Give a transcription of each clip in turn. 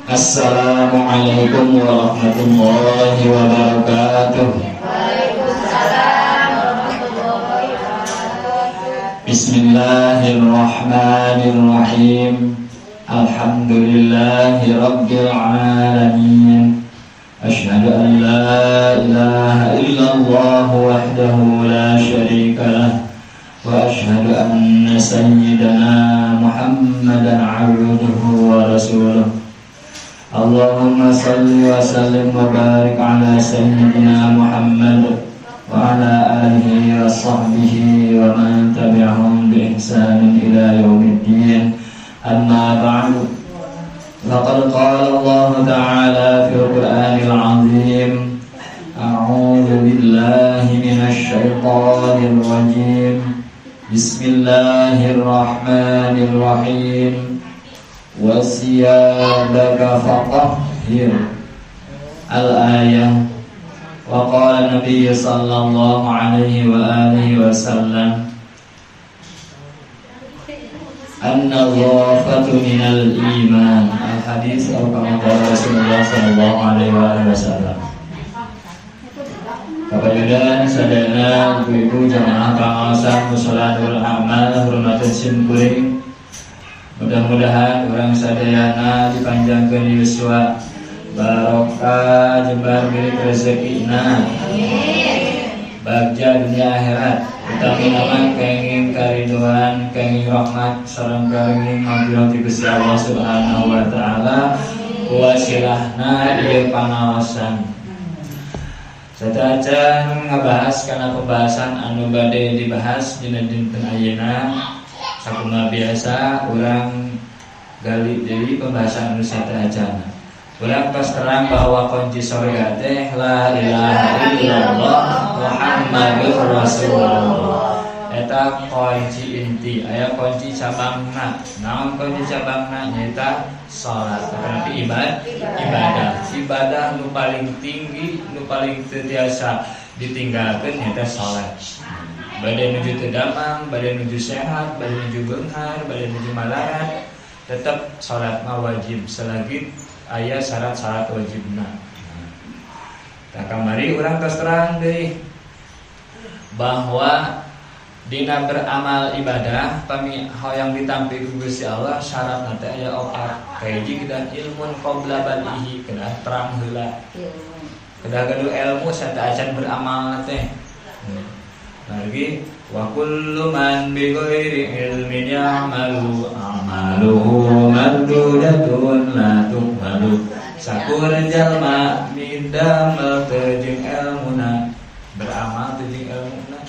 Assalamualaikum warahmatullahi wabarakatuh. Waalaikumsalam warahmatullahi wabarakatuh. Bismillahirrahmanirrahim. Alhamdulillahi rabbil alamin. Asyhadu an la ilaha illallah wahdahu la syarika lah. Wa asyhadu anna sayyidana Muhammadan 'abduhu wa rasuluh. Allahumma salli wa sallim wa barik ala sayyidina Muhammad wa ala alihi wa sahbihi wa man tabi'ahum bi ihsanin ila yaumiddin. Amma ba'du. Laqad qala Allah ta'ala fil Qur'anil 'azim, a'udzu billahi minasy syaithanir rajim. Bismillahirrahmanirrahim. Wasiyabaka fatahhir. Al-ayah. Wa qala Nabi sallallahu alaihi wa alihi wasallam, an-nadhafatu minal iman. Al-hadis atau kama qala Rasulullah sallallahu alaihi wa alihi wasallam. Bapak dan sadayana, ibu-ibu jamaah pangaosan mushola amal hormatin simkuring. Mudah-mudahan orang sadayana dipanjangkeun yuswa, barokah jembar milik rezekina, bagja dunia akhirat. Utami nama kenging kariduan, kenging rahmat, sareng kenging maghfirah ti Gusti Allah Subhanahu wa taala. Wasilahna ieu pangaosan. Sateuacan ngabahas kana pembahasan anu bade dibahas dina dinten ayeuna. Sakumaha biasa urang gali deui pembahasan anu sateuacan. Urang tos terang bahwa kunci surga teh la ilaha illallah Muhammadur Rasulullah. Eta kunci inti, aya kunci cabangna. Naon kunci cabangna? Nyaeta salat. Berarti ibadah. Ibadah nu paling tinggi, nu paling teu tiasa ditinggalkeun nyaeta salat. Bade nuju teu damang, bade nuju sehat, bade nuju beunghar, bade nuju malarat, tetep salat mah wajib selagi aya syarat-syarat wajibna. Tah kamari urang tos terang deui bahwa dina beramal ibadah pami hoyong ditampi ku Gusti Allah syaratna teh aya opat. Kahiji kedah ilmun qabla balihi, kedah terang heula. Kedah gaduh ilmu sateuacan beramal teh. Lagi wa kullu man bi ghairi ilmin ya'malu amaluhu mardudatun la tuqbalu. Sakur jalma midamel teu jeung elmuna, beramal teu jeung elmuna,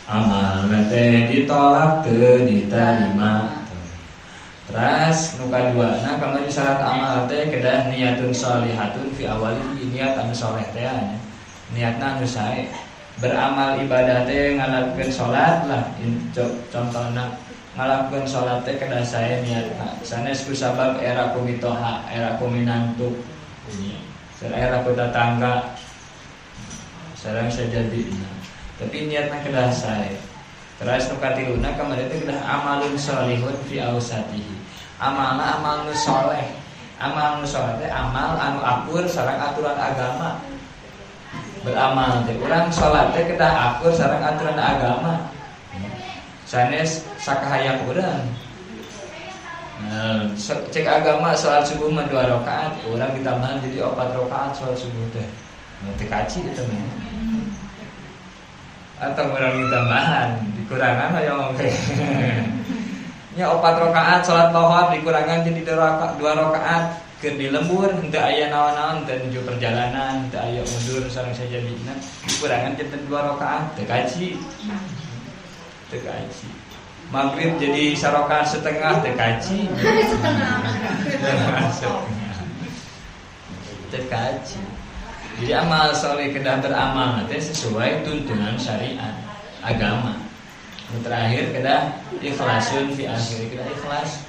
amalna teh ditolak teu ditarima. Teras nu kaduana kamari syarat amal teh kedah niatun sholihatun fi awalihi, niat anu soleh teh nya, niatna anu sae. Beramal ibadah teh ngalakukeun salat lah, contohna ngalakukeun salat teh kedah sae niatna. Sanes ku sabab era ku mitoha, era ku minantu, era ku tatangga, sareng sajadina. Tapi niatna kedah sae. Teras nu katiluna kamari teh kedah amalun sholihun fi ausatihi. Amalna amal nu soleh. Amal nu soleh teh amal anu akur sareng aturan agama. Beramal teh urang salat teh kedah akur sareng aturan agama. Sanes sakahayang urang. Nah, cek agama salat subuh mah 2 rakaat, urang ditambahan jadi 4 rakaat salat subuh teh. Nah, teu kaci eta mah. Atau urang ditambahan, dikurangan hoyong oge. Nya 4 rakaat salat lohor dikurangan jadi 2 rakaat. Keur di lembur henteu aya naon-naon, teu nuju perjalanan, henteu aya mundur sareng sajadina, dikurangan janten 2 rakaat, teu kaci. Teu kaci. Maghrib jadi sarakaat setengah, teu kaci. Setengah. Teu kaci. Jadi amal soleh kedah beramal teh sesuai tuntunan syariat agama. Yang terakhir kedah ikhlasun fi akhir, kedah ikhlas.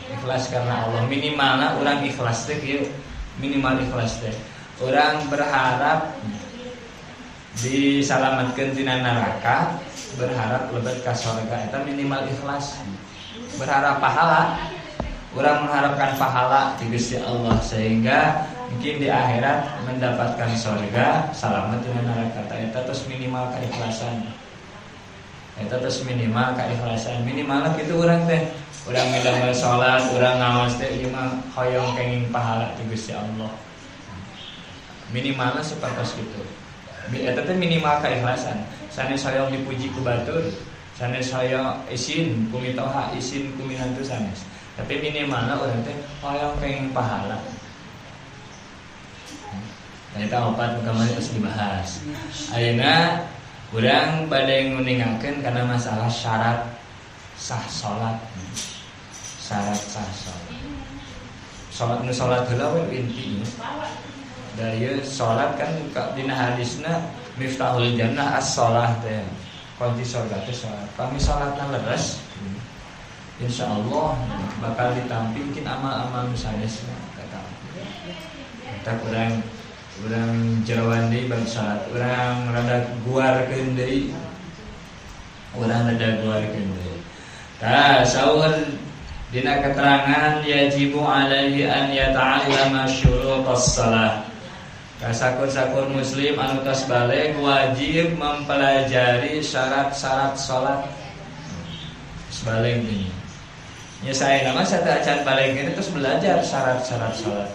Ikhlas karena Allah. Minimalna urang ikhlas teh kieu, minimal ikhlas teh. Urang berharap disalamatkeun tina neraka, berharap lebet ka surga, eta minimal ikhlas. Berharap pahala, Urang mengharapkan pahala di Gusti Allah sehingga mungkin di akhirat mendapatkan surga, selamat dengan neraka. Eta terus minimal keikhlasan. Eta terus minimal keikhlasan. Minimalnya kitu urang teh. Urang midamel salat, urang ngaos teh ieu mah hoyong kenging pahala di Gusti Allah. Minimalnya seperti itu. Eta teh minimal keikhlasan. Sanes hoyong dipuji ku batur, sanes hoyong isin ku mitoha, isin ku minantu sanes. Tapi minimalnya urang teh hoyong kenging pahala. Nah, eta opat kamari terus dibahas. Ayeuna urang bade nguningakeun kana masalah syarat sah salat. Syarat sah salat. Salat nu salat heula we inti. Da ieu salat kan dina hadisna miftahul jannah as-shalah teh. Kunci surga teh salat. Pami salatna leres, insyaallah bakal ditampi mungkin amal-amal nu sanesna katampi. Eta urang jeroan deui bab salat, urang rada guarkeun deui. Urang rada guarkeun deui. Tah saur dina keterangan yajibu alaihi an yata'allama syurutas shalah. Kasakur-sakur muslim anu tos balig wajib mempelajari syarat-syarat salat. Balig ini. Ya saya nama saya acan balig ini terus belajar syarat-syarat salat.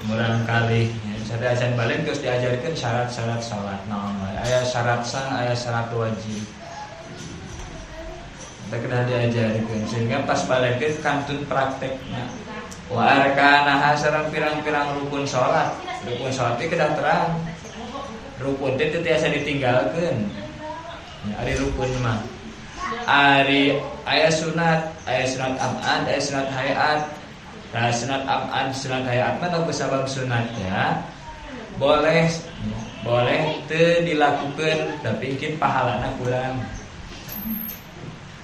Murang kali ya, saya acan balig terus diajarkan syarat-syarat salat. Naon wae aya syarat sah, aya syarat wajib. Kita kena diajarkan sehingga pas balig kantun praktekna. Wa arkanaha sareng pirang-pirang rukun salat. Rukun salat teh kedah terang. Rukun teh teu tiasa ditinggalkeun. Ya, ari rukun mah. Ari aya sunat am'ad, aya sunat hayat. Nah, sunat am'ad, sunat hayat mah tong sabab sunat ya. Boleh boleh teu dilakukeun tapi mungkin pahalana kurang.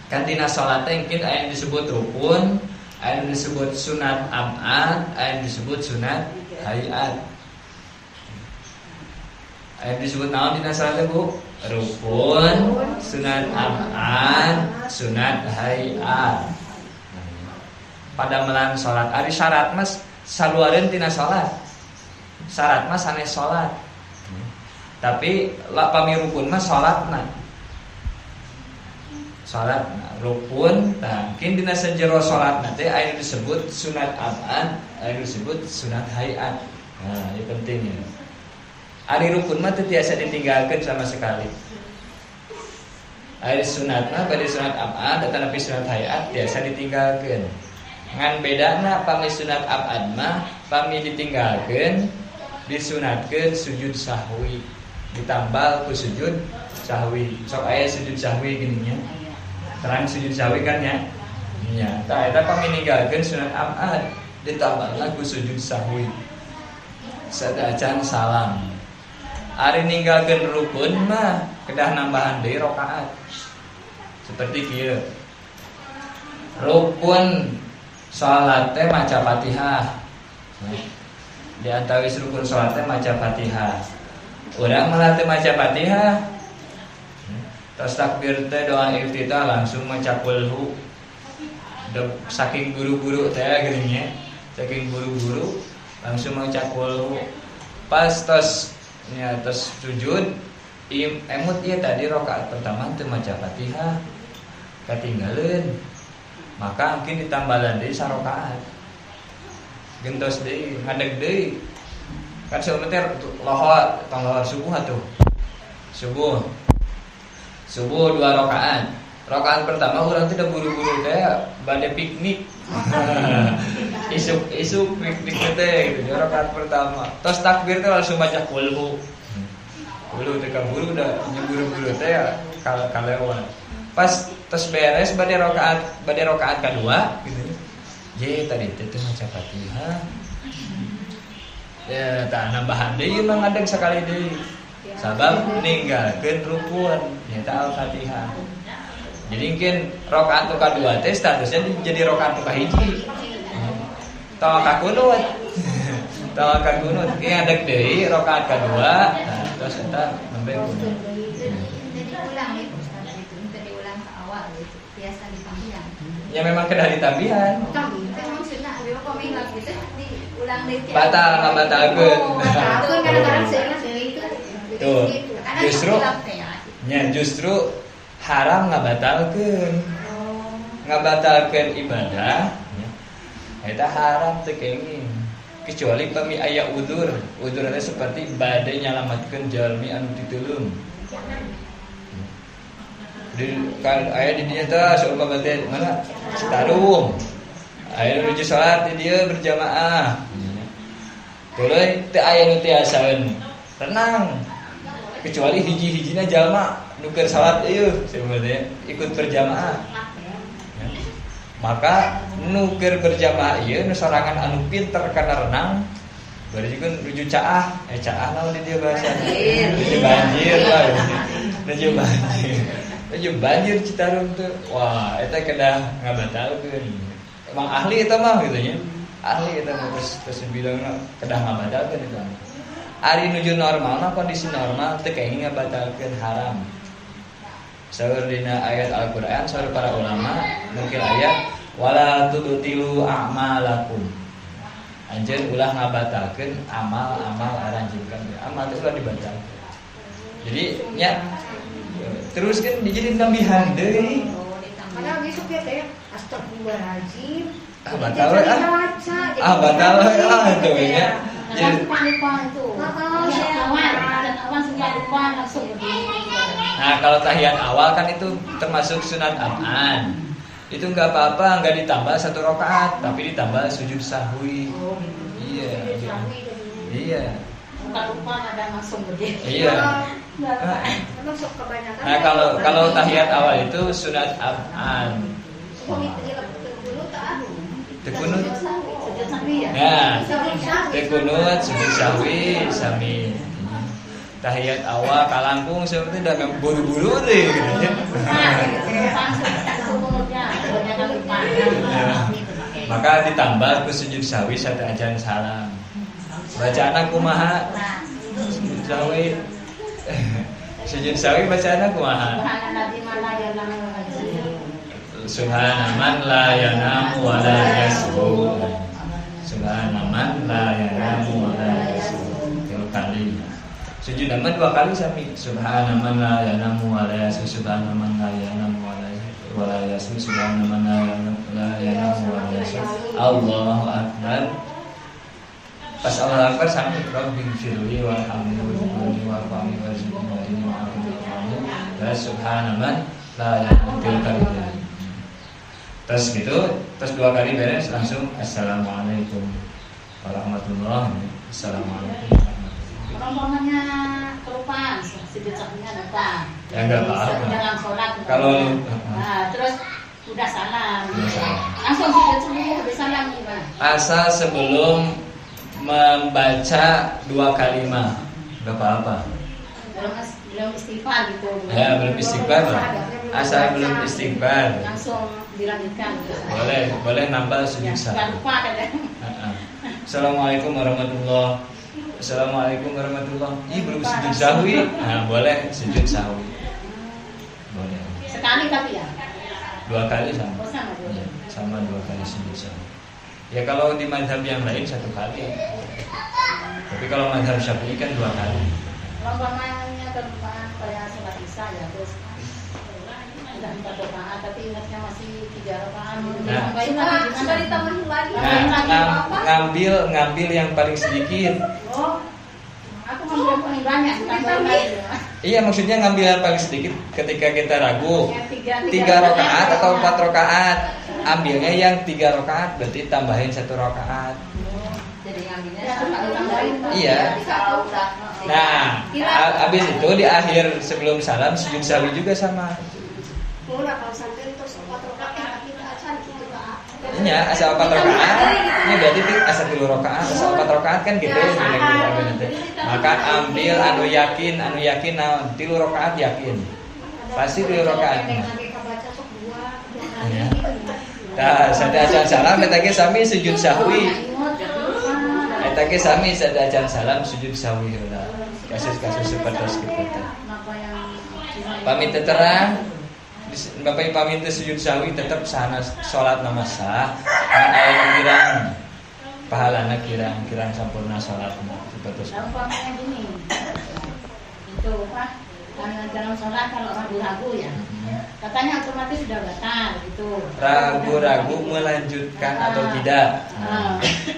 Kan dina salat teh mungkin aya yang disebut rukun, ada yang disebut sunat am'ad, ada yang disebut sunat hayat. Ada yang disebut naon dina salat Bu? Rukun, sunat am'ad, sunat hayat. Pada melan salat ari syarat mas saluareun tina salat. Syarat mas sanes salat. Tapi la pami rukun mah salatna. Salat rukun, nah mungkin dina sajero salat nanti aya disebut sunat am'ad, aya disebut sunat hayat. Nah, ini pentingnya. Ari rukun mah teu tiasa ditinggalkeun sama sekali. Ari sunat mah bade sunat am'ad atanapi sunat hayat tiasa ditinggalkeun. Ngan bedana pami sunat am'ad mah pami ditinggalkeun disunatkeun sujud sahwi, ditambal ku sujud sahwi. Sok aya sujud sahwi gini nya. Terang sujud sahwi kan ya. Nya, tah eta pami ninggalkeun sunat am'ad ditambah ku sujud sahwi. Sadacan salam. Ari ninggalkeun rukun mah kedah nambahan deui rakaat. Seperti kieu. Rukun salat teh maca Fatihah. Di antawis rukun salat teh maca Fatihah. Urang malah teh maca Fatihah. Terus takbir teh doa iftitah langsung maca kulhu. Saking buru-buru teh geuning nya. Saking buru-buru langsung maca kulhu. Pas tos nya tos sujud emut ieu tadi rakaat pertama teu maca Fatihah. Katinggaleun. Maka mungkin ditambahan deui sarakaat. Gentos deui, ngadeg deui. Kan saeumeut teh lohor, tong lohor subuh atuh. Subuh. Subuh 2 rakaat. Rakaat pertama urang teh buru-buru teh bade piknik. Isuk-isuk piknik teh gitu. Rakaat pertama. Tos takbir teh langsung baca kulhu. Kulhu teh kaburu da buru-buru teh kalewat. Pas tos beres bade rakaat kedua gitu. Ye tadi teh maca Fatihah. Ya tah nambahan deui mah ngadeg sakali deui. Sabab ninggalkeun rukun nyaeta Al-Fatihah. Jadi mungkin rakaat nu kadua teh statusnya jadi rakaat nu kahiji. Tong kakunut. Tong kakunut ge ngadeg deui rakaat kadua, nah terus eta nembe kunut. Jadi ulang itu, Ustaz, itu diulang ke awal gitu. Biasa dipanjang. Ya memang kedah ditambihan. Batal ngabatalkeun. Tuh. Justru nya justru haram ngabatalkeun. Ngabatalkeun ibadah nya. Eta haram teu kenging. Kecuali pami aya udzur. Udzur teh seperti bade nyalametkeun jalmi anu ditulung. Di kan aya di dinya teh seumpama teh mana? Citarum. Aya nuju salat di dieu berjamaah. Tuluy teu aya nu tiasaeun renang. Kecuali hiji-hijina jalma nu keur salat ieu sebenarnya ikut berjamaah. Maka nu keur berjamaah ieu nu sorangan anu pinter kana renang bari juga nuju caah, caah naon di dieu bahasa? Nuju banjir lah. Nuju banjir. Nuju banjir Citarum teh. Wah, eta kedah ngabatalkeun. Emang ahli eta mah gitu nya. Ahli eta mah terus bilangna kedah ngabatalkeun eta. Ari nuju normalna kondisi normal teu kenging ngabatalkeun haram. Saur dina ayat Al-Qur'an saur para ulama nukil ayat wala tubtilu a'malakum. Anjeun ulah ngabatalkeun amal-amal aranjeun kabeh. Amal teh ulah dibatalkeun. Jadi nya terus kan dijadiin tambihan deui. Padahal besok ya teh astagfirullahalazim. Ah batal we ah. Ah batal we ah itu nya. Jadi lupa itu. Awan suka lupa langsung begini. Nah, kalau tahiyat awal kan itu termasuk sunat am'an. Itu enggak apa-apa, enggak ditambah satu rakaat, tapi ditambah sujud sahwi. Oh, gitu. Iya. Iya. Bukan lupa ada langsung begini. Iya. Kebanyakan. Nah, kalau tahiyat awal itu sunat am'an. Tekunut. Nah, tekunut sujud sahwi sami. Tahiyat awal kalangkung seperti udah buru-buru deh gitu ya. Maka ditambah ke sujud sahwi satu ajan salam. Bacaan kumaha? Sujud sahwi. Sujud sahwi bacaan kumaha? Subhana man la yanamu wa la yashu. Subhana man la yanamu wa la yashu. Tiga kali. Sujud nama dua kali sami. Subhana man la yanamu wa la yashu. Subhana man la yanamu wa la yashu. Subhana man la yanamu wa la yashu. Allahu akbar. Pas Allahu akbar sami Rabbil firli warhamni warzuqni warfa'ni warzuqni warzuqni warzuqni. Subhana man la yanamu kali. Terus gitu, terus dua kali beres langsung assalamualaikum warahmatullahi. Assalamualaikum warahmatullahi. Kalau umpamanya kelupaan, sujud sahwinya lupa. Ya enggak apa-apa. Dalam sholat. Kalau nah, terus udah salam. Langsung sujud sahwi habis salam gimana? Asal sebelum membaca dua kalimat, enggak apa-apa. Belum istighfar gitu. Ya, belum istighfar. Asal belum istighfar. Langsung dilanjutkan. Boleh, boleh nambah sujud sahwi. Jangan lupa kan. Assalamualaikum warahmatullahi. Assalamualaikum warahmatullahi. Ih, belum sujud sahwi. Nah, boleh sujud sahwi. Boleh. Sekali tapi ya? Dua kali sama. Oh, sama dua. Ya, sama dua kali sujud sahwi. Ya kalau di mazhab yang lain satu kali. Tapi kalau mazhab Syafi'i kan dua kali. Kalau umpamanya kelupaan kayak sholat isya ya terus udah 4 rakaat tapi ingatnya masih 3 rakaat gitu. Nah, suka ditambahin lagi. Nah, ngambil yang paling sedikit. Oh, aku ngambil yang paling banyak ditambahin lagi. Iya, maksudnya ngambil yang paling sedikit ketika kita ragu. 3 rakaat atau 4 rakaat. Ambilnya yang 3 rakaat berarti tambahin 1 rakaat. Jadi ngambilnya ya, iya. Nah, habis itu di akhir sebelum salam sujud sahwi juga sama. Iya, asal 4 rakaat. Ini berarti asal 3 rakaat, asal 4 rakaat kan gitu. Maka ambil anu yakin naon 3 rakaat yakin. Pasti 3 rakaat. Ya. Nah, sada acan salam eta ge sami sujud sahwi. Eta ge sami sada acan salam sujud sahwi heula. Kasus-kasus seperti itu. Pamit terang Bapak pami teu sujud sahwi tetep sahna salat nama sah. Ngan aya nu kirang pahalana kirang sampurna salatna seperti itu. Umpamanya gini. Itu Pak, dalam sholat kalau ragu-ragu ya, katanya otomatis sudah batal gitu. Ragu-ragu melanjutkan atau tidak.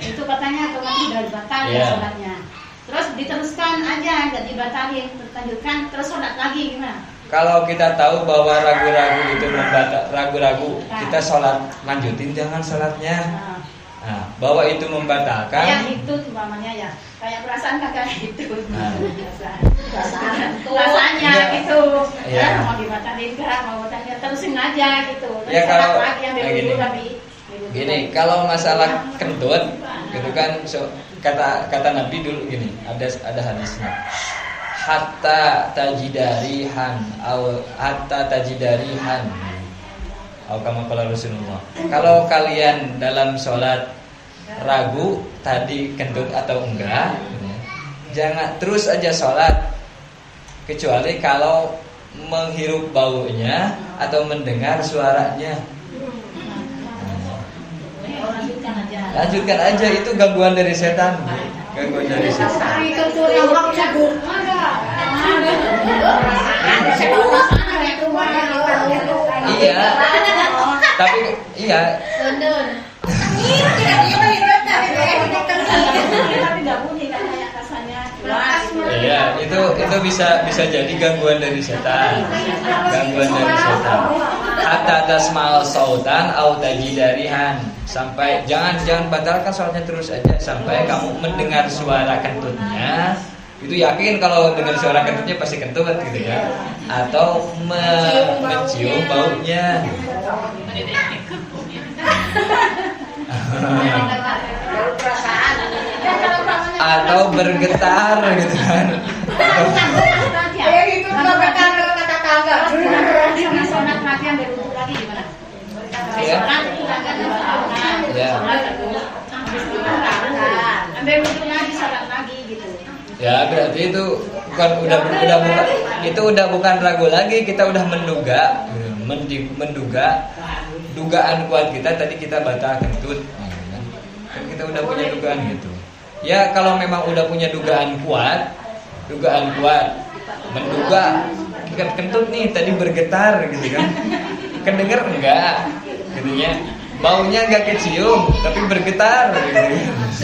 Itu katanya otomatis sudah batal ya sholatnya. Terus diteruskan aja, nggak dibatalin, lanjutkan terus sholat lagi gimana? Kalau kita tahu bahwa ragu-ragu itu membatal, ragu-ragu kita sholat lanjutin jangan sholatnya. Nah, bahwa itu membatalkan. Kayak itu umpamanya ya, kayak perasaan kakak itu. Nah. Perasaannya ya, gitu. Ya. Mau dibatalin enggak, mau batalin terusin aja gitu. Terus ya kalau lagi yang nah gini. Tapi, gini, kalau masalah kentut gitu kan, so, kata Nabi dulu gini, ada hadisnya. Hatta tajidarihan au hatta tajidarihan. Au kama qala Rasulullah. Kalau kalian dalam sholat ragu tadi kentut atau enggak, jangan terus aja sholat kecuali kalau menghirup baunya atau mendengar suaranya. Lanjutkan aja, itu gangguan dari setan. Gangguan dari setan. Iya. Tapi iya. Iya, itu bisa jadi gangguan dari setan. Gangguan dari setan. Hatta tasma'al sautan au tajidarihan. Sampai jangan batalkan sholatnya, terus aja sampai kamu mendengar suara kentutnya. Itu yakin kalau dengar suara kentutnya pasti kentut gitu ya. Atau mencium baunya. Atau bergetar gitu kan. Ya, berarti itu bukan udah bukan itu udah bukan ragu lagi, kita udah menduga, menduga dugaan kuat kita tadi kita batal kentut. Kan kita udah punya dugaan gitu. Ya kalau memang udah punya dugaan kuat menduga kentut nih tadi bergetar gitu kan. Kedenger enggak gitunya. Baunya enggak kecium tapi bergetar gitu.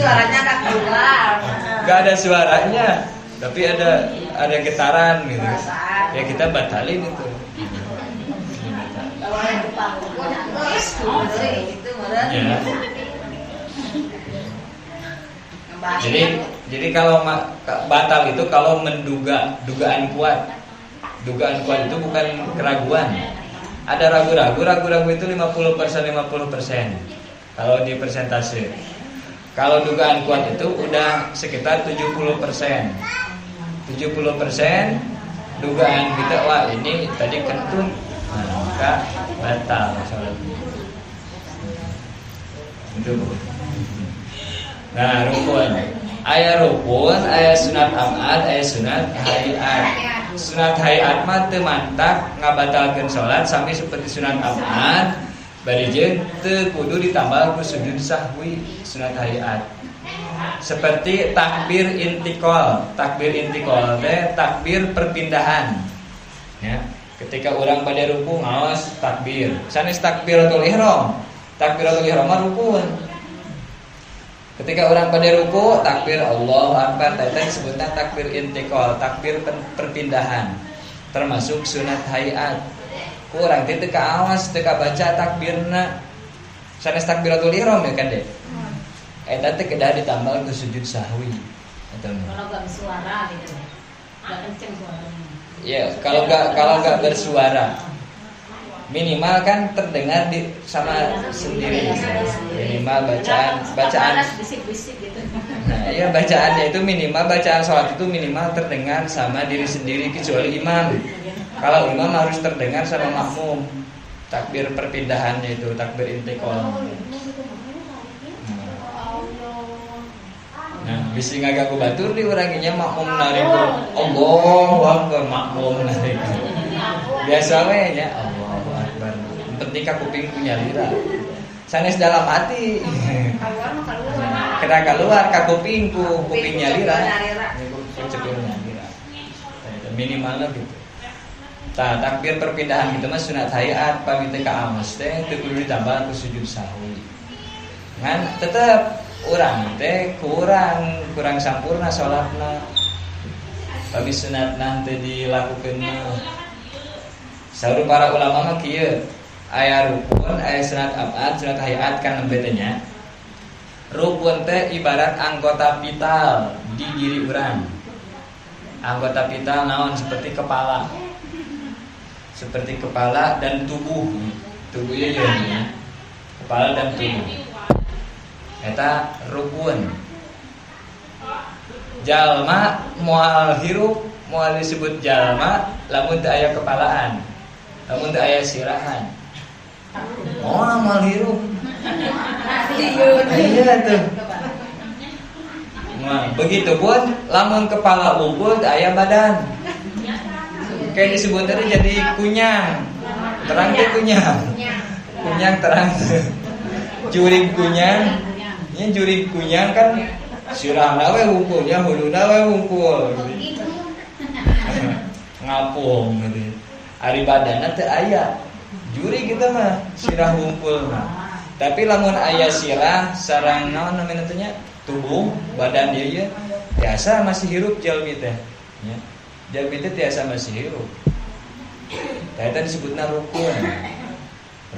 Suaranya enggak keluar. Enggak ada suaranya tapi ada getaran gitu. Ya kita batalin itu. Ya. Jadi kalau batal itu kalau menduga, dugaan kuat. Dugaan kuat itu bukan keraguan. Ada ragu-ragu, ragu-ragu itu 50% 50% kalau di persentase. Kalau dugaan kuat itu udah sekitar 70%. 70% dugaan kita, wah ini tadi kentut. Nah, maka batal sholatnya. Itu. Nah, rukun. Aya rukun, aya sunat amad, aya sunat hayat. Sunat hayat mah teu mantak ngabatalkeun salat sami seperti sunat amad, bari jeung teu kudu ditambah ku sujud sahwi sunat hayat. Seperti takbir intikal. Takbir intikal teh takbir perpindahan. Ya, ketika urang pada ruku ngaos takbir. Sanes takbiratul ihram. Takbiratul ihram mah rukun. Ketika orang pada ruku takbir Allahu Akbar, tadi disebutnya takbir intikal, takbir perpindahan, termasuk sunat hayat. Ku urang teh teu kaawas, teu kabaca takbirna. Sanes takbiratul ihram ya kan deh. Eta teh kedah ditambah ku sujud sahwi. Eta mah. Kalau enggak bersuara gitu. Enggak kenceng suaranya. Ya, kalau enggak bersuara. Minimal kan terdengar di sama sendiri. Minimal bacaan. Nah, iya bacaannya itu minimal bacaan sholat itu minimal terdengar sama diri sendiri kecuali imam. Kalau imam harus terdengar sama makmum. Takbir perpindahannya itu takbir intikal. Nah, bisi ngagagu batur di uranginya makmum narik. Allahu Akbar makmum narik. Biasa we nya Allah. Penting ka kuping ku nyalira. Sanes dalam hati. Kena keluar ka kuping ku kuping nyalira. Ku cepil nyalira. Minimalnya gitu. Tah takbir perpindahan gitu mah sunat hayat pami teu kaaos teh teu kudu ditambah ku sujud sahwi. Ngan tetep urang teh kurang sampurna salatna. Pami sunatna teu dilakukeun mah. Saur para ulama mah kieu, aya rukun, aya sunat abad, sunat hayat kan nembe teh nya. Rukun teh ibarat anggota vital di diri urang. Anggota vital naon seperti kepala. Seperti kepala dan tubuh. Tubuhnya ya. Kepala dan tubuh. Eta rukun. Jalma moal hirup, moal disebut jalma lamun teu aya kepalaan. Lamun teu aya sirahan. Moal moal hirup. Iya tuh. Nah, begitu pun lamun kepala unggul teu aya badan. Kayak disebut tadi jadi kunyang. Terang teh kunyang. Kunyang terang. Jurig kunyang. Ini jurig kunyang kan sirahna we wungkulnya, huluna we wungkul gitu. Ngapung gitu. Ari badanna teu aya. Jurig kita mah sirah wungkul mah. Tapi lamun aya sirah sareng naon namina teh nya? Tubuh, badan dia ye biasa masih hirup jalmi teh. Nya. Jalmi teh tiasa masih hirup. Tah eta disebutna rukun.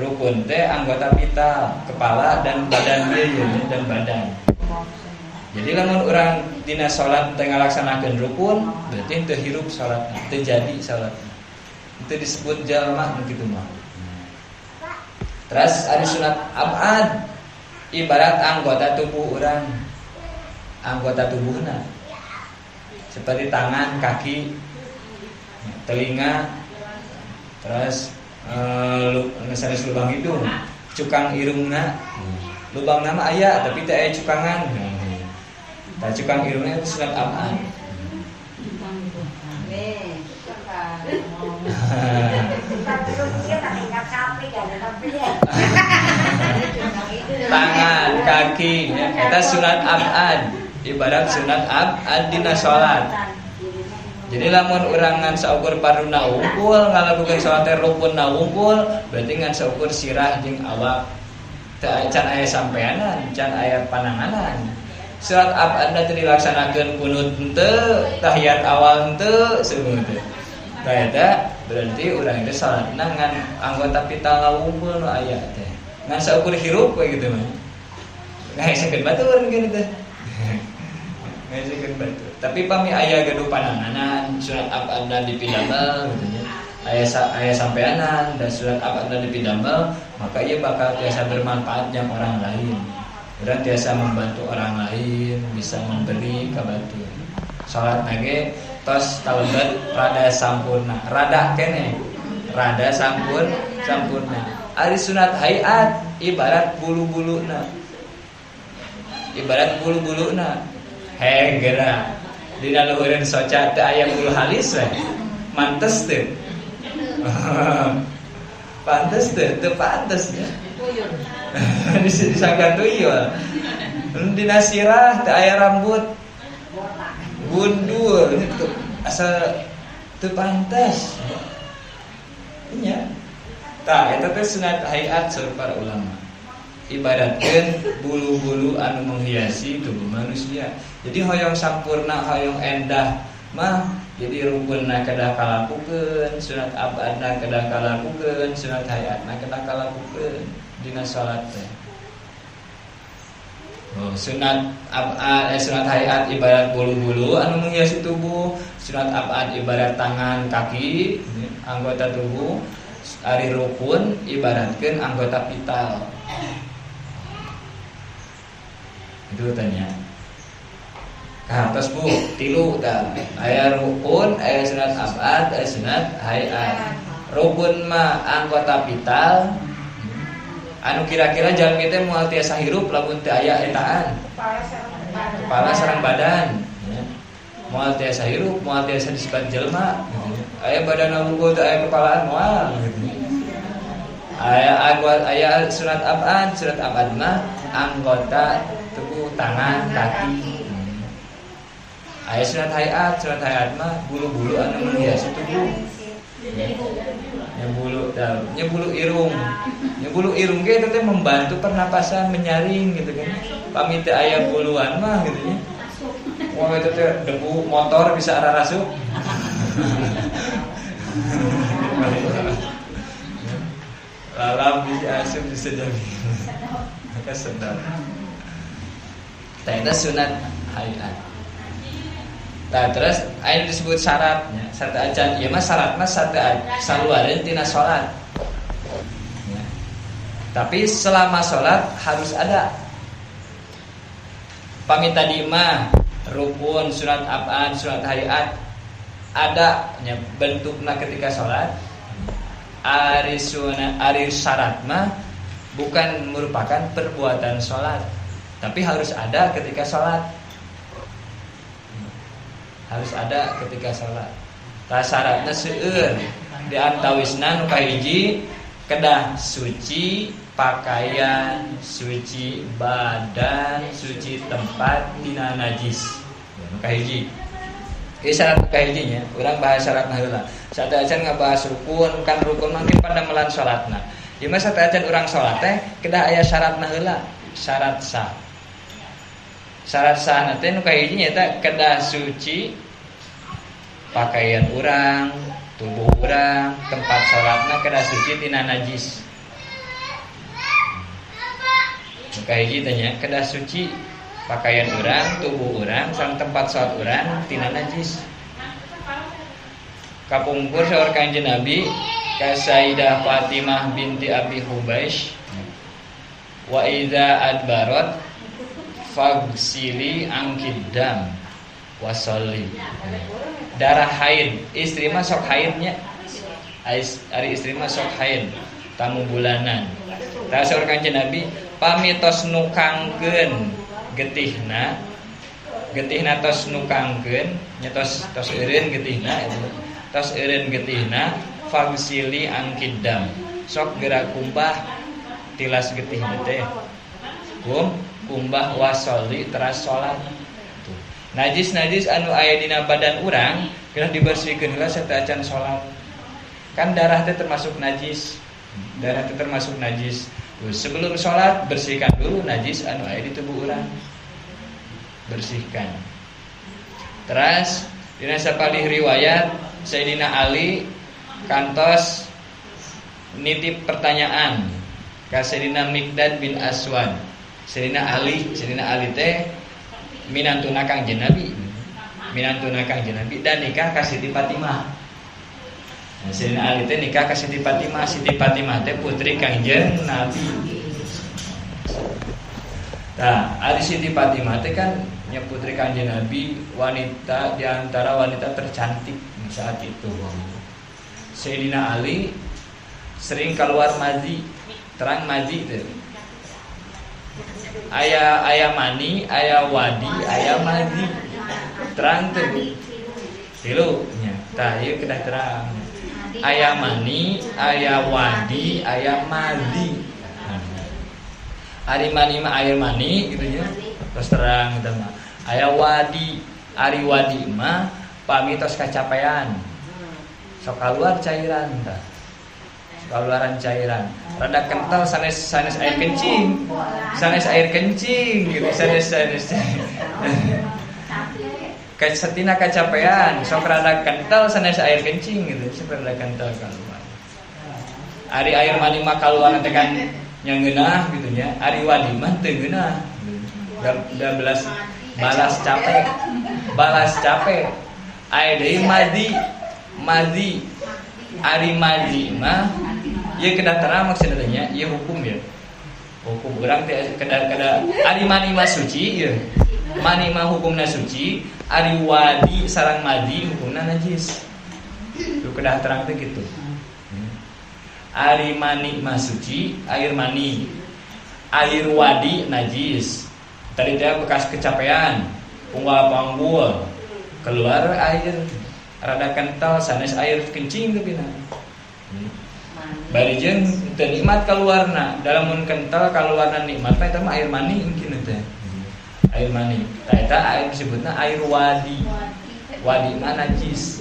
Rukun teh anggota vital, kepala dan badan dia ye dan badan. Jadi lamun urang dina salat teu ngalaksanakeun rukun, berarti teu hirup salatna, teu jadi salatna. Itu disebut jalma nu kitu mah. Terus ari sunat abad ibarat anggota tubuh urang. Anggota tubuhna. Seperti tangan, kaki, telinga, terus sanes lubang hidung, cukang irungna. Lubang nama aya tapi teu aya cukangan. Tah cukang irungna itu sunat abad. Tangan, kaki, eta sunat abad, ibarat sunat abad dina salat. Jadi lamun urang ngan saukur paruna wungkul ngalakukeun salat teh rukunna wungkul, berarti ngan saukur sirah jeung awak. Teu can aya sampeanan, can aya pananganan. Sunat abadna teu dilaksanakeun kunut henteu, tahiyat awal henteu, seungeuh teh. Tah eta berarti urang teh salatna ngan anggota vital wungkul nu aya teh. Ngan saukur hirup we gitu mah. Ngahesekeun batur kieu teh. Ngahesekeun batur. Tapi pami aya gaduh pananganan, sunat abadna dipidamel gitu nya. Aya sampeanan dan sunat abadna dipidamel, maka ieu bakal tiasa bermanfaat jang orang lain. Urang tiasa membantu orang lain, bisa memberi ka batur. Salat ge tos kalebet rada sampurna, rada kene. Rada sampurna. Ari sunat hayat ibarat bulu-buluna. Ibarat bulu-buluna. Hegera. Dina luhureun soca teu aya bulu halis we. Mantes teu. Pantes teu, teu pantes nya. Disangka tuyul. Dina sirah teu aya rambut. Gundul itu asal teu pantes. Nya. Tah eta teh sunat hayat saur para ulama. Ibaratkeun bulu-bulu anu menghiasi tubuh manusia. Jadi hoyong sampurna, hoyong endah mah jadi rukunna kedah kalakukeun, sunat abadna kedah kalakukeun, sunat hayatna kedah kalakukeun dina salat teh. Oh, sunat abad, sunat hayat ibarat bulu-bulu anu menghiasi tubuh, sunat abad ibarat tangan, kaki, anggota tubuh, ari rukun ibaratkeun anggota vital. Itu tanya. Kahartos bu, tilu tah. Aya rukun, aya sunat abad, aya sunat hayat. Rukun mah anggota vital. Anu kira-kira jalmi teh moal tiasa hirup lamun teu aya etaan. Kepala sareng badan. Moal tiasa hirup, moal tiasa disebat jelema. Aya badan wungkul teu aya kepalaan moal gitu. Aya sunat abad, sunat abad mah anggota tubuh, tangan, kaki. Aya sunat hayat, sunat hayat mah bulu-bulu anu menghiasi tubuh. Nya bulu, nya bulu irung. Nya bulu irung ge teh membantu pernapasan, menyaring gitu kan. Pami teu aya buluan mah gitu nya. Wah itu teh debu motor bisa ararasup. Lalam bisa asup bisa jadi. Maka sedap. Tah eta sunat hayat. Nah, terus aya disebut syaratnya, sateuacan ieu mah syarat mah saluareun tina salat. Ya. Tapi selama salat harus ada. Pami tadi mah rukun, sunat abad, sunat hayat ada nya bentukna ketika salat. Ari sunat, ari syarat mah bukan merupakan perbuatan salat, tapi harus ada ketika salat. Harus ada ketika salat. Tah syaratna seueur. Di antawisna nu kahiji kedah suci pakaian, suci badan, suci tempat tina najis. Nu kahiji. Ieu syarat nu kahiji nya, urang bahas syaratna heula. Sateuacan ngabahas rukun, kan rukun mangkin padamelan salatna. Ieu mah sateuacan urang salat teh kedah aya syaratna heula, syarat sah. Syarat sah teh nu kahiji nyaeta kedah suci pakaian urang, tubuh urang, tempat salatna kedah suci tina najis. Nu kahiji teh nya kedah suci pakaian urang, tubuh urang, sareng tempat salat urang tina najis. Kapungkur saur Kanjeng Nabi ka Sayyidah Fatimah binti Abi Hubaisy, wa idza adbarat fagsili angkidam wasolli. Darah haid, istri mah sok haidnya. Ari istri mah sok haid, tamu bulanan. Tah saur Kanjeng Nabi, pami tos nukangkeun getihna, getihna tos nukangkeun, nya tos tos eureun getihna itu. Tos eureun getihna fagsili angkidam. Sok geura kumbah tilas getihna teh. Kumbah wasolli teras salat. Najis-najis anu aya dina badan urang kedah dibersihkeun heula sateuacan salat. Kan darah teh termasuk najis. Darah teh termasuk najis. Tuh, sebelum salat bersihkan dulu najis anu aya di tubuh urang. Bersihkan. Teras dina sapalih riwayat Sayyidina Ali kantos nitip pertanyaan ka Sayyidina Miqdad bin Aswad. Sayyidina Ali teh minantuna Kangjeng Nabi. Minantuna Kangjeng Nabi dan nikah ka Siti Fatimah. Nah, Sayyidina Ali teh nikah ka Siti Fatimah. Siti Fatimah teh putri Kangjeng Nabi. Nah, ari Siti Fatimah teh kan nya putri Kangjeng Nabi, wanita di antara wanita tercantik saat itu. Sayyidina Ali sering keluar madhi, terang madhi teh. Aya aya mani, aya wadi, aya madhi. Terang teh Bu. Tilu nya. Tah ieu kedah terang. Aya mani, aya wadi, aya madhi. Ari mani mah air mani gitu nya. Terus terang eta mah. Aya wadi, ari wadi mah pami tos kacapean. Sok kaluar cairan tah. Keluaran cairan. Rada kental sanes sanes air kencing. Sanes air kencing gitu, sanes sanes. Satina kacapean, sok rada kental sanes air kencing gitu, sok rada kental keluar. Ari air mani mah kaluar teh kan nya ngeunah gitu nya. Ari wadi mah teu ngeunah. Da belas balas capek. Balas capek. Aya deui madhi, madhi. Ari madhi mah ieu kedah terang maksudna nya, ieu hukum ya. Hukum urang teh kedah kedah ari mani mah suci ieu. Mani mah hukumna suci, ari wadi sareng madhi hukumna najis. Tuh kedah terang teh kitu. Ari mani mah suci, air mani. Air wadi najis. Tadi teh bekas kecapean, unggal panggul, keluar air rada kental sanes air kencing teh pina. Bari jeung teu nikmat kaluarna, dalam mun kental kaluarna nikmat mah eta mah air mani mungkin teh. Air mani. Tah eta air disebutna air wadi. Wadi mah najis.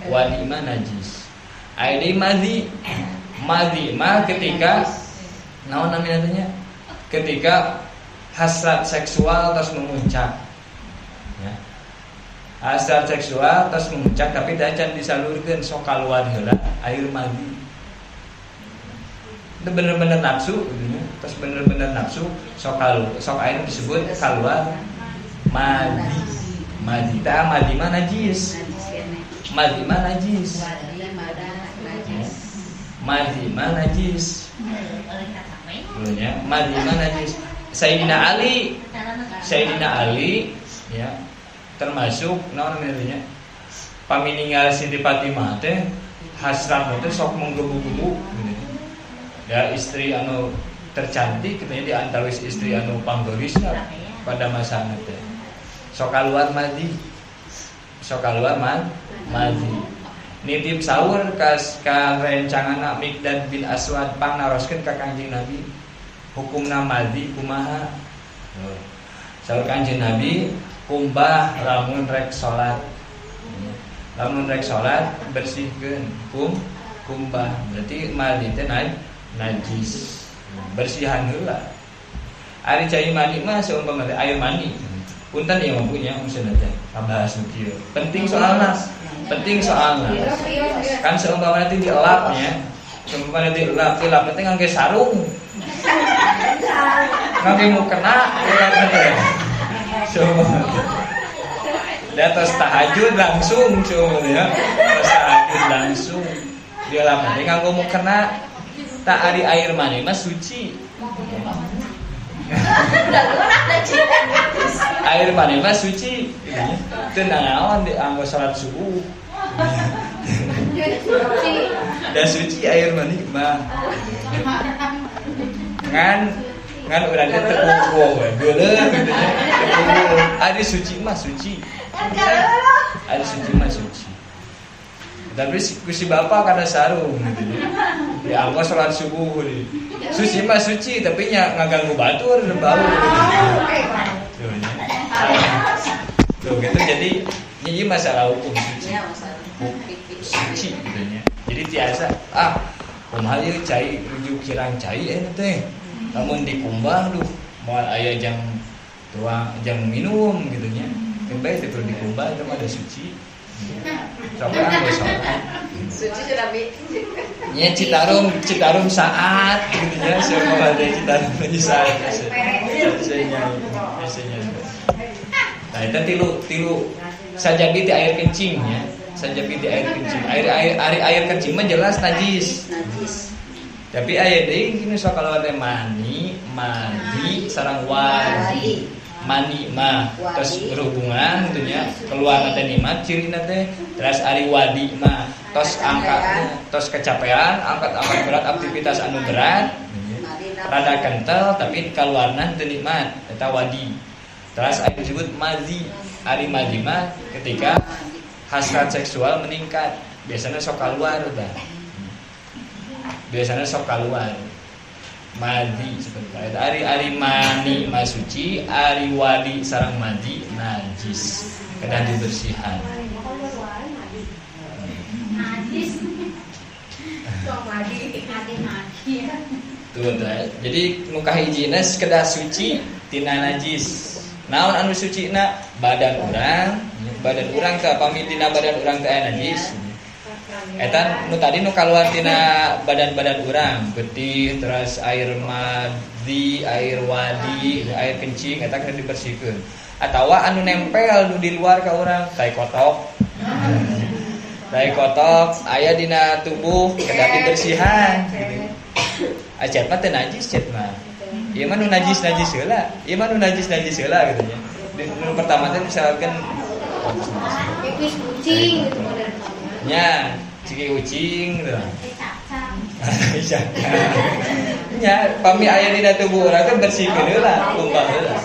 Wadi mah najis. Air deui madhi. Madhi mah ketika naon namina teh nya? Ketika hasrat seksual terus memuncak. Ya. Hasrat seksual terus memuncak tapi can disalurkeun sok kaluar heula air madhi. Itu bener-bener nafsu gitu ya. Terus bener-bener nafsu sok sok air disebut keluar madhi. Madhi tah madhi mah najis. Madhi mah najis. Madhi mah najis. Dulunya madhi mah najis. Sayyidina Ali ya termasuk naon namanya pamininggal Siti Fatimah teh hasrat teh sok menggebu-gebu gitu. Ya istri anu tercantik katanya di antawis istri anu panggerisna pada masa teh. Sok kaluar madhi. Sok kaluar madhi. Nitip sahur ka rencanganna Miqdad bin Aswad pangnaroskeun ka Kanjeng Nabi. Hukumna madhi kumaha? Saur Kanjeng Nabi kumbah lamun rek salat. Lamun rek salat bersihkeun kumbah. Berarti madhi teh najis. Bersihan heula. Ari cai mani mah seumpama teh air mani. Punten ieu mah punya maksudna teh kabahas nu kieu. Penting soalna. Penting soalna. Kan seumpama nanti dielap nya. Seumpama nanti dielap, dilap teh ngangge sarung. Ngangge mukena elap teh. Seumpama. Di atas tahajud langsung seumpama ya. Atas tahajud langsung dielap teh nganggo mukena. Tak ari air mani mah suci. Air mani mah suci. Teu nanaon dianggo salat subuh. Da suci air mani mah. Ngan urang teh teu kukuh we. Geuleuh kitu nya. Ari suci mah suci. Ari suci mah suci. Tapi ku si bapak kada sarung gitu nya. Dianggo salat subuh di. Suci mah suci tapi nya ngaganggu batur bau gitu. Tuh gitu jadi ini masalah hukum suci. Suci gitu nya. Jadi tiasa kumaha ieu cai rujuk kirang cai eta teh. Lamun dikumbah duh moal aya jang tuang jang minum gitu nya. Keun bae teh kudu dikumbah eta mah da suci. Suci sudah bi. Nya Citarum saat gitu nya siapa ada Citarum aja saat. Biasanya. Nah, itu tilu sajabi ti air kencing nya. Sajabi ti air kencing. Air kencing mah jelas najis. Tapi aya deui kini sok kalau teh mani, madi sareng wadi. Mani mah terus berhubungan gitu nya keluar teh nikmat cirina teh terus ari wadi mah tos angkat tos kecapean angkat-angkat berat aktivitas anu berat rada kental tapi keluarna teu nikmat eta wadi. Terus ari disebut madhi. Ari madhi mah ketika hasrat seksual meningkat biasanya sok keluar tah. Biasanya sok keluar madhi seperti itu. Ari mani mah suci, ari wadi sareng madhi najis. Kedah dibersihan. Najis. Tuh, jadi nu kahijina kedah suci tina najis. Naon anu sucina? Badan urang teh pami tina badan urang teh najis. Eta nu tadi nu kaluar tina badan-badan urang, getih, terus air madhi, air wadi, air kencing eta kudu dibersihkeun. Atawa anu nempel nu di luar ka urang, tai kotok. Tai kotok aya dina tubuh kedah dibersihan gitu. Acet mah teu najis cet mah. Ieu mah nu najis-najis heula. Ieu mah nu najis-najis heula gitu nya. Nu pertama teh misalkan pipis kucing gitu model. Nya, ciki ucing gitu. Nya, pami aya dina tubuh urang teh bersihkeun heula, kumbah heula.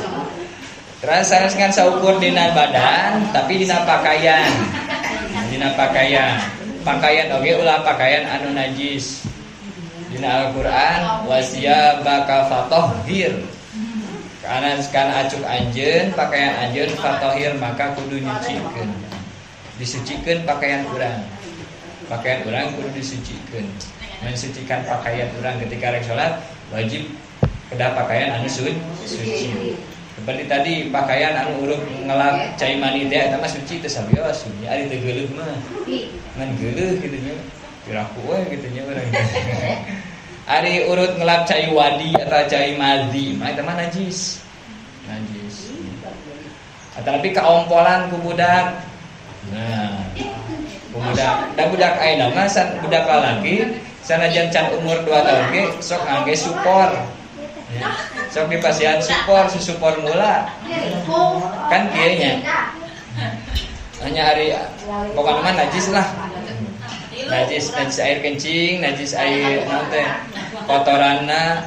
Terus sanes ngan saukur dina badan tapi dina pakaian. Dina pakaian. Pakaian oge ulah pakaian anu najis. Dina Al-Qur'an wasiyabaka fatahhir. Kana acuk anjeun, pakaian anjeun fatahhir maka kudu nyucikeun. Disucikeun pakaian urang. Pakaian urang kudu disucikeun. Mensucikan pakaian urang ketika rek salat wajib kedah pakaian anu suci. Seperti tadi pakaian anu uruk ngelap cai mani teh eta mah suci teh sabios nya ari teu geuleuh mah. Ngan geuleuh kitu nya. Piraku we kitu nya urang. Ari urut ngelap cai wadi atau cai madhi mah eta mah najis. Najis. Tapi kaompolan ku budak. Nah, ku budak, da budak ayeuna mah san budak lalaki sanajan can umur 2 tahun ge sok ngangge supor. Ya. Sok dipasihan supor, susupor mula. Kan kieu nya. Hanya hari pokoknya mah najis lah. Najis, najis air kencing, najis air naon teh kotoranna.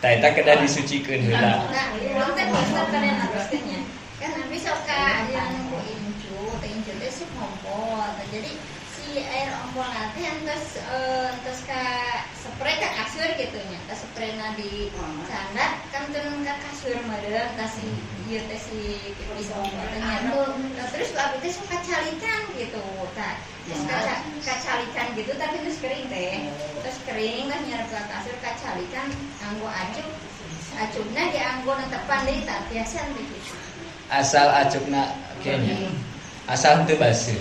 Tah eta kedah disucikeun heula. Urang teh pinter kana naroskeunnya. Kan abi sok ka yang nunggu incu, teh incu teh sok ngompol. Jadi si air ompol nanti entos entos ka spray ka kasur gitu nya. Tas sprayna di sana kan turun ka kasur meureun tas si ieu teh si pipis ompol teh nya. Nah, terus abi teh sok kacalikan gitu. Tah, terus kacalikan gitu tapi terus kering teh. Terus kering tah nyarep ka kasur kacalikan nganggo acuk. Acukna dianggo netepan deui tah tiasa teh gitu. Asal acukna kieu nya. Asal teu baseuh.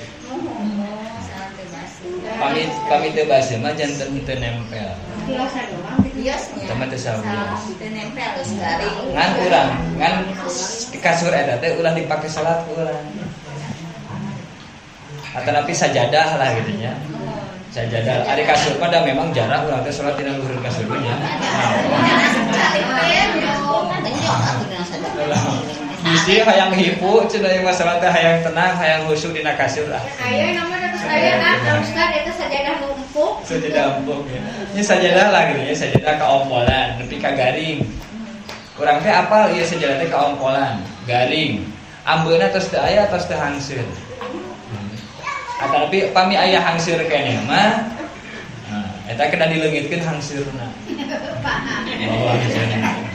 Pamit pamit teu baseuh mah janten teu nempel. Teman teu sawios. Teu nempel terus garing. Ngan urang, ngan kasur eta teh ulah dipake salat ku urang. Atanapi sajadah lah gitu nya. Sajadah. Ari kasur mah da memang jarang urang teh salat dina luhur kasur nya. Bisi hayang hipu cenah ieu masalah teh hayang tenang, hayang khusyuk dina kasur ah. Aya nama terus aya ah Ustaz eta sajadah nu empuk. Sajadah empuk ya. Nya sajadah lah gitu nya, sajadah kaompolan nepi ka garing. Urang teh apal ieu sajadah teh kaompolan, garing. Ambeuna tos teu aya tos teu hangseur. Atapi pami aya hangseur keneh mah nah, eta kedah dileungitkeun hangseurna. Oh, hangseurna.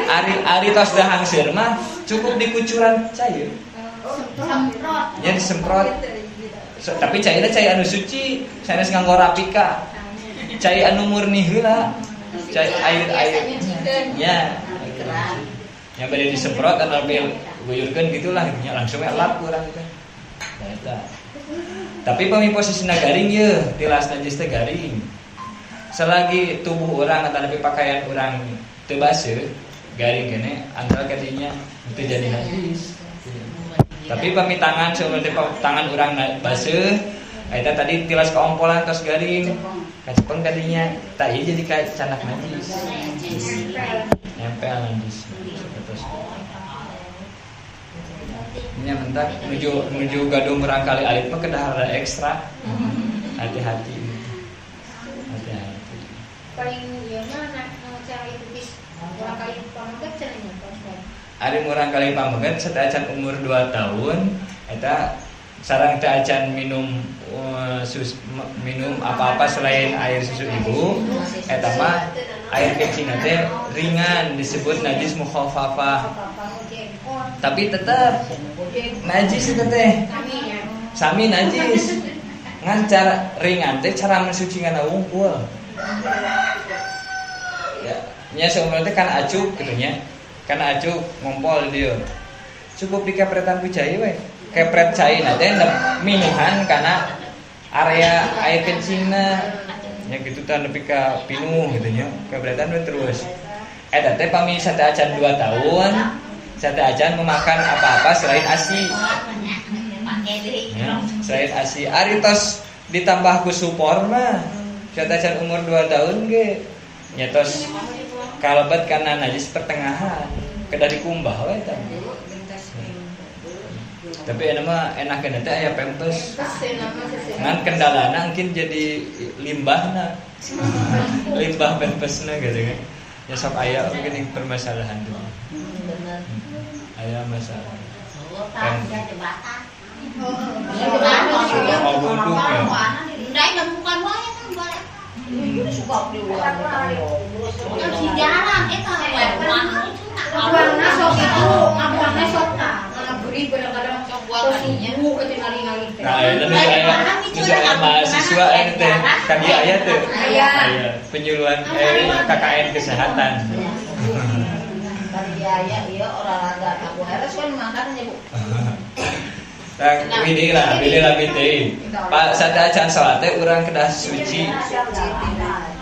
Ari ari tos da hangseur mah cukup dikucuran cai. Semprot. Nya disemprot. So, tapi cairna cai anu suci, sanes nganggo rapika. Cai anu murni heula. Cai air-air. Nya. Nya bade disemprot anu guyurkeun gitulah nya langsung we lap urang teh. Nah eta. Tapi pami posisina garing yeuh, tilas najis teh garing. Selagi tubuh orang atau lebih pakaian orang teu baseuh, garing kene antara kadinya teu jadi najis. Tapi pami tangan seumur tangan urang baseuh, eta tadi tilas kaompolan tos garing, kacepeng kadinya, tah ieu jadi ka canak najis. Nempel najis. Terus. Nya mentak menuju gaduh murangkali alit mah kedah rada ekstra. Hati-hati. Hati-hati. Paling ieu mah cara pipis murangkali pameget cenah nya Pak Ustaz. Ari murangkali pameget sateuacan umur 2 tahun eta sareng teu acan minum minum apa-apa selain air susu ibu eta mah air kencing teh ringan disebut najis mukhaffafah. Tapi tetap najis eta teh. Sami najis. Ngan cara ringan teh cara mensucikan wungkul. Ya, nya saumur teh kan acuk kitu nya. Kan acuk ngompol dieu. Cukup dikepretan ku cai we. Kepret cai na teh minuhan kana area air kencingna. Nya kitu tah nepi ka pinuh kitu nya. Kepretan we terus. Eta teh pami sateuacan 2 tahun, sateuacan memakan apa-apa selain ASI. Ya, selain ASI ari tos ditambah ku supor mah. Sateuacan umur 2 tahun ge nya tos kalebet kana najis pertengahan. Kedah dikumbah we eta. Tapi enak mah enakeun teh aya pampers. Ngan kendalana mungkin jadi limbahna. Limbah pampersna gitu kan. Ya sok aya mungkin permasalahan tuh. Aya masalah. Ini suka diulang. Si jarang eta ngabuangna sok itu, ngabuangna sok ngaburi kadang-kadang sok subuh ke ngali-ngali teh. Nah, eta aya mahasiswa eta teh kan dia aya teh. Aya penyuluhan KKN kesehatan. Tadi aya ieu olahraga aku heres kan makan nya Bu. Tah pilih lah teh. Pak satacan salat teh urang kedah suci.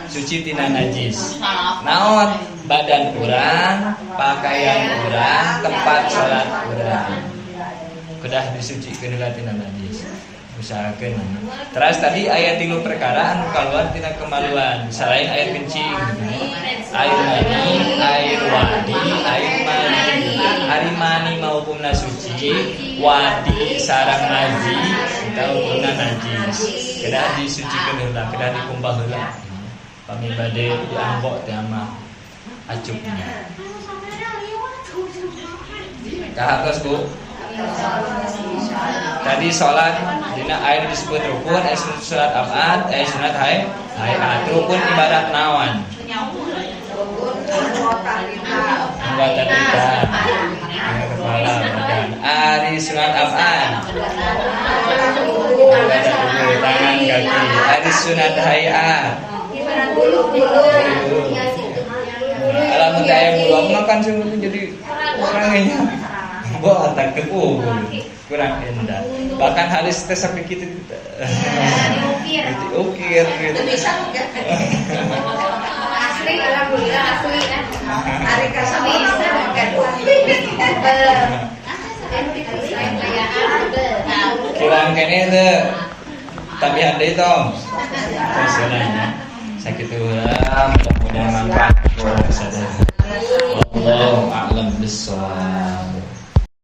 Suci tina najis. Naon badan urang, pakaian urang, tempat salat urang. Kedah disucikeun heula tina najis. Usahakeun. Terus tadi aya 3 perkara anu kaluar tina kemaluan, selain air kencing, air mani, air wadi, air mani. Ari mani mah hukumna suci, wadi sareng mazi eta hukumna najis. Kedah disucikeun heula, kedah dikumbah heula. Pami bade dianggok teh mah acupnya. Kahartos Bu. Tadi sholat dina air disebut rukun, air sunat abad, air sunat hayat. Rukun ibadat nawan. Anggota kita, kepala badan. Ari sunat abad. Anggota tubuh, tangan, kaki. Ari sunat hayat. Bulu. Kalau teh aya bulu mah kan jadi orangnya. Wah, tak tepu kurang indah. Bahkan halis teh sampai kitu diukir. Diukir gitu. Bisa enggak? Asli alhamdulillah asli kan. Ari kasih bisa kan. Kirang kene teh. Tambihan deui tong. Terus sakitu heula, mudah-mudahan manfaat buat sadaya. Wallahu a'lam bissawab.